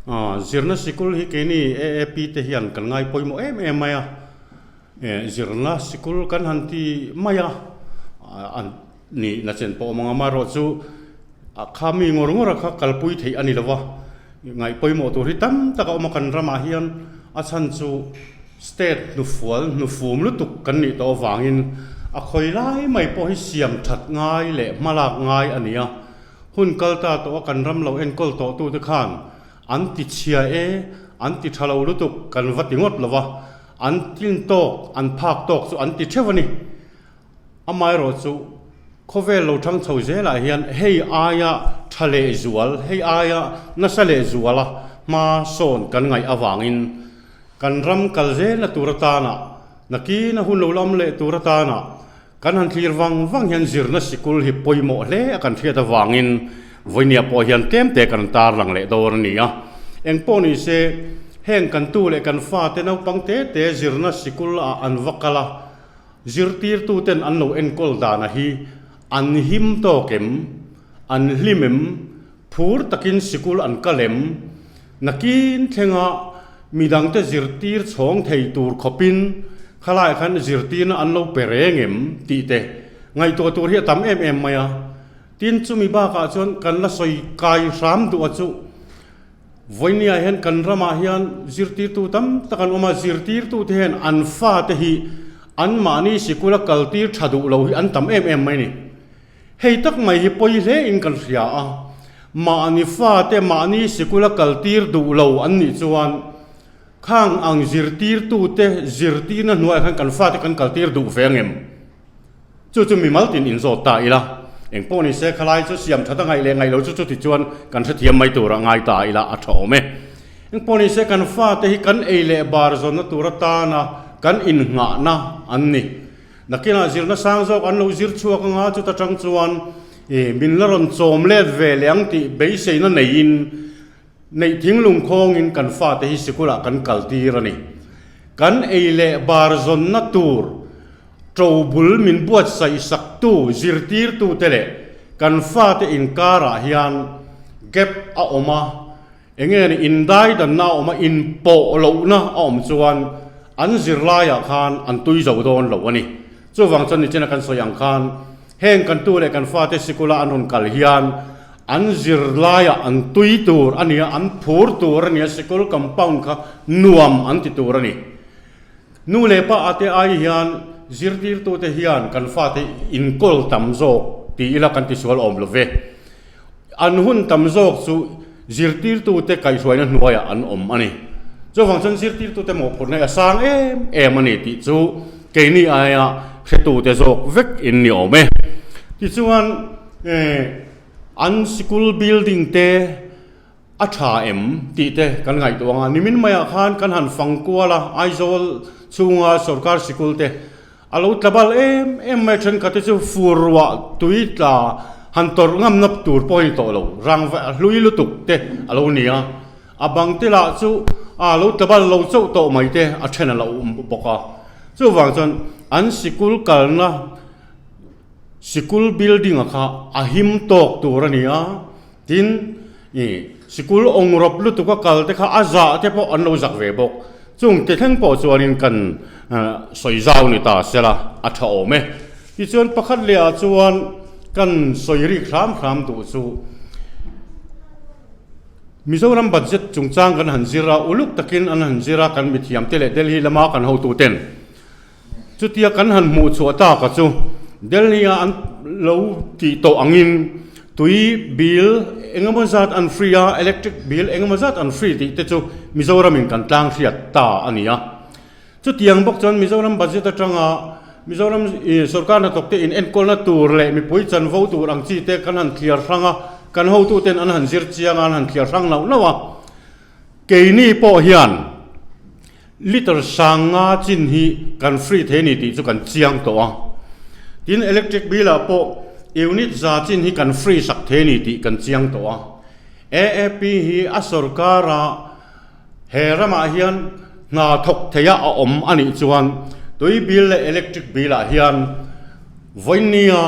Zirna sikul hi keini AAP te hian kan ngai pawimawh em em mai a, zirna sikul kan han ti mai a, an nihna chen pawh awm ang a, amaherawhchu a kha mi ngawr ngawr a kha kalpui theih a ni lo va, ngaih pawimawh tur hi tam tak a awm a kan ramah hian a chhan chu state hnufual hnufum lutuk kan nih tawh avangin a khawi lai mai pawh hi siam that ngai leh hmalak ngai a ni a. Hun kal ta tawh a kan ram lo enkawl tawh tute khan an ti chhia e, an ti tha lo lutuk kan va ti ngawt lo va, an tlin tawk, an phak tawk chu an ti theuh a ni. Amaherawh chu khawvel lo thang chho zelah hian hei aia tha leh zual, hei aia nasa leh zuala hma sawn kan ngaih avangin kan ram kal zelna tur atana nakina hun lo lam leh tur atana Kan han thlir vang vang hian zirna sikul hi pawimawh hle a kan hriat avangin vawinia pawh hian tlem te kan tarlang leh dawr a ni a. Engpawh ni se, heng kan tu leh kan fate naupang te te zirna sikul ah an va kal a, zirtirtu ten an lo enkawl dana hi an him tawk em, an hlim em, phur takin sikul an kal em, Nakin thlenga midangte zirtir chhawng thei tur khawpin khalaiah khan zirtirna an lo pe reng em tih te ngaihtuah tur hi a tam em em mai a. Tin, chumi bakah chuan kan la sawi kai hram duh a chu vawinia hian kan ramah hian zirtirtu tam tak an awm a, zirtirtute hian an fate hi anmahni sikula kaltir tha duh lo hi an tam em em mai a ni. Hei tak mai hi pawi hle in kan hria a, mahni fate mahni sikula kaltir duh lo an nih chuan khang ang zirtirtute zirtirna hnuaiah khan kan fate kan kaltir duh ve angem? Chu chu mimal tin inzawt ta ila, engpawh ni se khalai chu siam that a ngaih leh ngaih lo chu chuti chuan kan hrethiam mai turah ngai ta ila a tha awm e. Engpawh ni se kan fate hi kan ei leh bar zawnna tur atana kan innghahna an ni. Nakinah zirna sang zawk an lo zir chhuak anga chuta tang chuan ih min la rawn chawm let ve leh ang tih beiseina neiin neih thinglung khawngin kan fate hi sikulah kan kal tir a ni. Kan ei leh bar zawnna tur to bul min buatsaih saktu zirtirtute leh kan fate inkarah hian gap a awm a. Enge ni indaidanna a awm a, inpawh lohna a awm chuan an zirlaiah khan an tui zo dawn lo a ni. Chuvang chuan nichina kan sawi ang khan heng kan tu leh kan fate sikula an rawn kal hian an zirlaiah an tui tur a ni a, an phur tur a ni a, sikul compound kha nuam an ti tur a ni. Nu leh pa ate ai hian zirtirtute hian kan fate inkawl tam zawk ti ila kan tisual awm lo ve. An hun tam zawk chu zirtirtute kaihhruaina hnuaiah an awm a ni. Chuvang chuan zirtirtute mawhphurhna hi a sang em em a ni tih chu keini aia hretute zawk vek in ni awm e. Tichuan an sikul building te a tha em tih te kan ngaihtuah ang a, nimin maiah khan kan han fang kual a, Aizawl chhunga sorkar sikul te a lo tla bal em em mai a, thenkhat te chu fur ruah tui tla han tawrh ngamna tur pawh a ni tawh lo, rang hlui lutuk te a lo ni a, a bang te lah chu a lo tla bal lo chauh tawh mai te a then a lo awm bawk a, chuvang chuan an sikul kalna sikul building a kha a him tawk tur a ni a. Tin, i sikul awngrawp lutuk a kal te kha a zah te pawh an lo zak ve bawk. Chung te thleng pawh chuanin kan sawi zau ni ta sela a tha awm e. Tichuan pakhat leh ah chuan kan sawi rik hram hram duh chu Mizoram budget chungchang kan han zir a, uluk takin an han zir a kan mithiam te leh Delhi lama kan hotu ten. Chutia kan han hmuh chhuah tak a chu Delhi a an lo tih tawh angin tui bill eng emaw zat an free a, electric bill eng emaw zat an free tih te chu Mizoram in kan tlang hriat ta a ni a. Chutiang bawk chuan Mizoram budget atanga Mizoram ih sorkar hnathawk te in enkawlna tur leh mipui chanvo tur ang chi te kan han thliar hrang a, kan hotu ten an han zir chiang a, an han thliar hrang lauh lauh a. Keini pawh hian Liter sanga chin hi kan free thei a ni tih chu kan chiang tawh a. Tin, electric bill ah pawh unit za chin hi kan free sak thei a ni tih kan chiang tawh a. AAP hi a sorkar a he ramah hian hna thawk theia a awm a nih chuan tui bill leh electric bill ah hian vawinia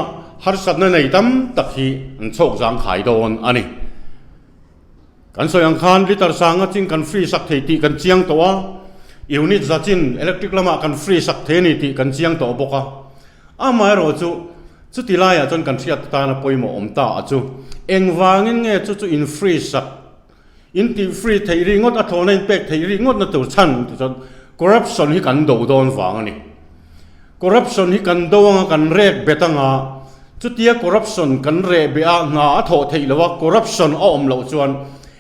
harsatna nei tam tak hi an chhawk zangkhai dawn a ni. Kan sawi ang khan litre sanga chin kan free sak thei tih kan chiang tawh a, unit za chin electric lamah kan free sak thei a ni tih kan chiang tawh bawk a. Amaherawh chu, chuti laiah chuan kan hriat tana pawimawh awm ta a chu, engvangin nge chu chu in free sak, in tih free theih ri ngawt, a thlawhna in pek theih ri ngawt na tur chhan ti chuan corruption hi kan do dawn vang a ni. Corruption hi kan do anga kan rek bet anga, chutia corruption kan reh beh a, hna a thawh theih loh a, corruption a awm loh chuan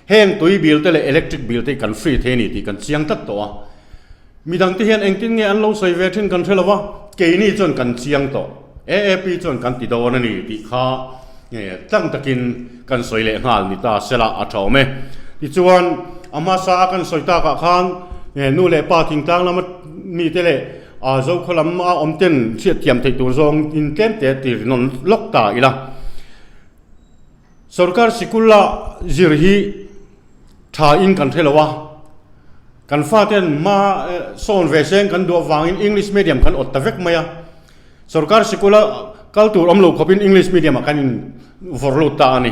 heng tui bill te leh electric bill te hi kan free thei a ni tih kan chiang tlat tawh a. Midang te hian engtin nge an lo sawi ve thin kan hre lo va, keini chuan kan chiang tawh, AAP chuan kan ti dawn a ni tih kha tlang takin kan sawi leh nghal ni ta sela a tha awm e. Tichuan, a hmasa a kan sawi takah khan nu leh pa thingtlang lama mite leh a zokhaw lam a awm ten hriatthiam theih tur zawng in tlem te ti ri nawn lawk ta ila. Sorkar sikul a zir hi tha in kan hre lo a, kan faten hma sawn ve seng kan duh avangin English medium kan awt ta vek mai a, sorkar sikul a kal tur awm lo khawpin English medium ah kan in vawrh lut ta a ni.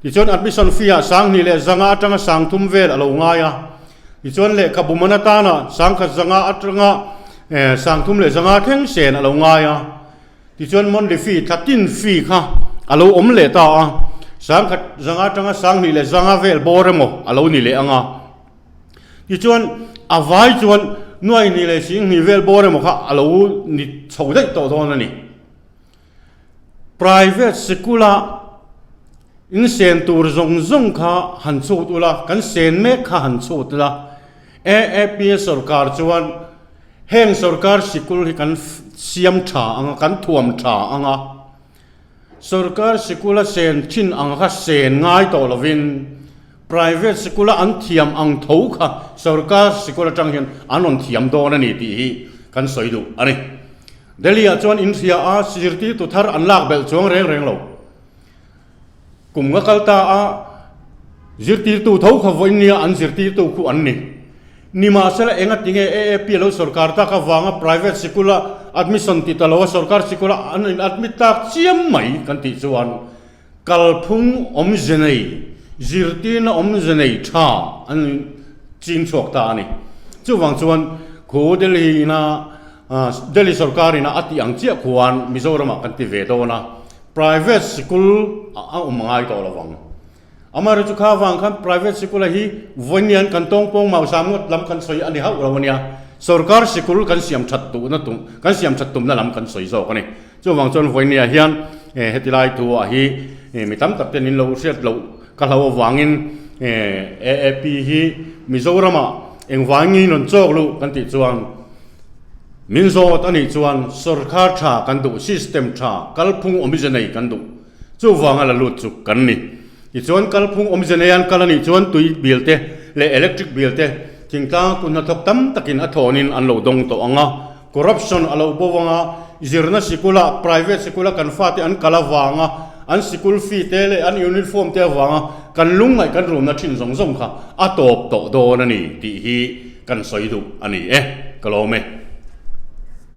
Tichuan admission fee ah 2000 leh 500 atanga 3000 vel a lo ngai a, tichuan lehkhabu man atana 1000 500 atanga 3000 leh 500 thleng sen a lo ngai a. Tichuan monthly fee, thla tin fee kha a lo awm leh ta a, 1000 500 atanga 2000 leh 500 vel bawr emaw a lo ni leh ang a. Tichuan a vai chuan nuai hnih leh 20 vel bawr emaw kha a lo ni chho daih tawh dawn a ni. Private sikula in sen tur zawng zawng kha han chhut ula, kan sen mek kha han chhut ula, AAP sorkar chuan Heng sorkar sikul hi kan siam tha ang a, kan thuam tha ang a, sorkar sikula sen thin ang kha sen ngai tawh lovin private sikula an thiam ang tho kha sorkar sikul atang hian an rawn thiam dawn a ni tih hi kan sawi duh a ni. Delhi ah chuan inhria a zirtirtu thar an lak belh chuang reng reng lo. Kum nga kal ta a, zirtirtu tho kha vawiin nia an zirtirtu khu an ni. Nimahsela enga tinge AAP lo sorkar tak avanga private sikula admission ti ta lo a sorkar sikula an in admit tak chiam mai kan tih chuan kalphung awmze nei, zirtirna awmze nei tha an ching chhuak ta a ni. Chuvang chuan khu Delhi ina Delhi sorkar ina a tih ang chiah khuan Mizoramah kan ti ve dawn a. Private sikul a awm ngai tawh lo vang. Amaherawh chu kha vang khan private sikul a hi vawiin kan tawngpawng mausam ngawt lam kan sawi a ni hauh lo a nia. Sorkar sikul kan siam that duhna tum, kan siam that tumna lam kan sawi zawk a ni. Chuvang chuan vawiin hian heti lai thu ah hi mi tam tak ten in lo hriat loh ka hlo avangin AAP hi Mizoramah engvangin rawn chawk luh kan tih chuan, Min zawt a nih chuan sorkar tha kan duh, system tha, kalphung awmze nei kan duh. Chuvanga la lut chu kan ni. Tichuan kalphung awmze nei an kal a nih chuan tui bill te leh electric bill te thingtlang kut hnathawk tam takin a thawnin an lo dawng tawh ang a, corruption a lo bo ang a, zirna sikula private sikula kan fate an kal avanga an sikul fee te leh an uniform te avanga kan lungngaih kan rumna thin zawng zawng kha a tawp tawh dawn a ni tih hi kan sawi duh a ni e, ka lawm e.